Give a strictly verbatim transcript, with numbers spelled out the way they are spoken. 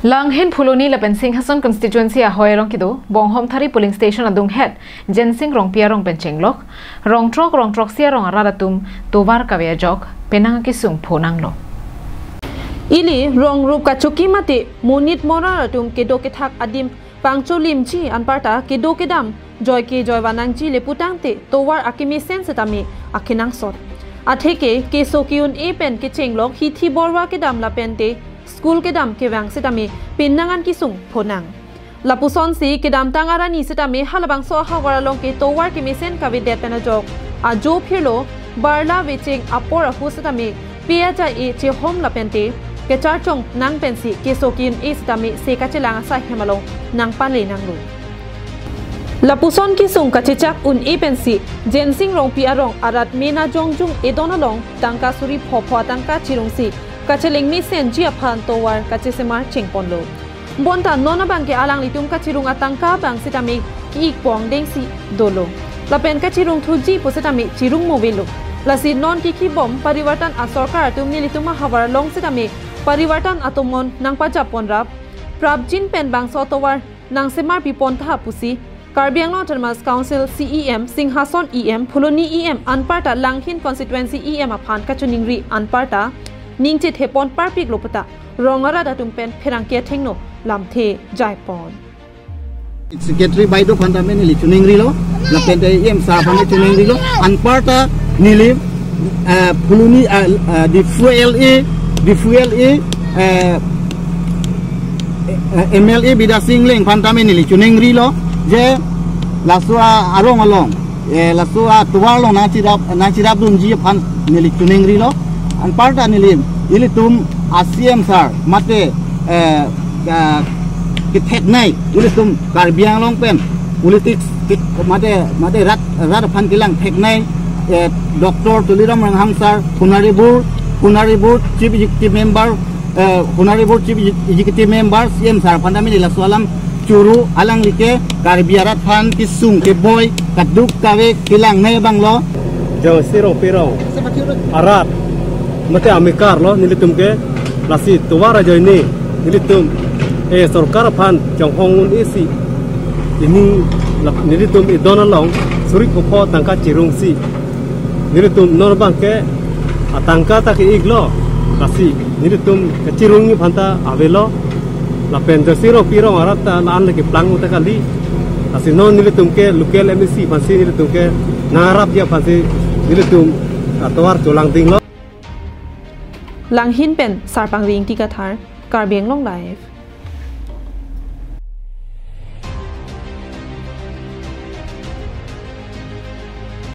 Langhin, Phuloni lapen Singhason constituency ahoi arong kedo Bonghomthari polling station adunghet Jensing Rongpi arong pen chenglok, rong throk rong throksi arong arat atum tovar kave ajok penang akesung phonanglo. Ili rong rup kachoki mate monit morar atum kedo kethak adim pangcholimji anparta kedo kedam joike joivan nangji le putangte tovar akemesen setame akenangsot. Atheke keso ke-un-e pen kechenglok hithi borwa kedam lapente school kedam kevang setame penang an kesung phonang. Lapusonsi kedamtang arni setame halabangso ahavar along ke tovar kemesen kavedet pen ajok ajo phirlo, barla vecheng apor ahu setame pe aja-e chehom lapente kecharchong nang pensi keso ke-un-e setame se kachelang asai hem along nangpale nanglo. Lapuson kesung kachechak un-e pensi Jensing Rongpi arong arat mena jongjung edon along tangka suri phopho atangka chirungsi kacheleng mesenji aphan tovar kachesemar chengponlo. Bonta non abangke alanglitum kachirung atangka abang setame ki-ik pongdengsi dolo. Lapen kachirung thuji pu setame chirung movelo. Lasi non kikhibom parivartan asorkar atum nelitum ahavar along setame parivartan atomon nangpajapon rap. Prapjin pen bangso tovar nangsemar pipon tha pusi Karbi Anglong Autonomous Council C E M, Singhason E M, Phuloni E M anparta Langhin constituency E M aphan kachiningri anparta ning chethepon parpiklo puta rong arat atum pen pherangke athengno lamthe jaipon. Secretary baideo aphan tame neli chiningrilo, lapente E M sir aphan chiningrilo, anparta neli, eh, Phuloni, eh, eh, Diphu L A, Diphu L A, eh, eh, M L A Bidya Sing Engleng aphan tame neli chiningrilo, je laso arong along, eh, laso atovar along nangcherap, nangcherapdunji aphan neli chiningrilo. Anparta neli, ilitum a C M sir mate, eh, eh, ketheknei, ilitum Karbi Anglong pen politics kit-, mate, mate rat, rat aphan kelang theknei, eh, Doctor Tuliram Ronghang sir, Honorable, Honorable Chief Executive Member, eh, Honorable Chief Executive Member, C M sir aphan tame neli laso alam choro, alangli ke Karbi arat aphan kesung keboi, kaduk kave kelangnei abanglo. Jensing Rongpi arong arat mate amekar lo nelitum ke, lasi tovar ajoine nelitum, eh, sorkar aphan chonghong un-e si, ili la-, nelitum edon along suri phopho tangka chirungsi nelitum non abangke atangka ta ke-iklo, lasi nelitum kachirungji aphan ta avelo. Lapen Jensing Rongpi arong arat ta la-an le keplang uta kali. Lasi non nelitum ke local M A C aphansi nelitum ke nangrapji aphansi nelitum atovar cholangdinglo. Langhin pen Sarpangri Ingti Kathar, Karbi Anglong Live.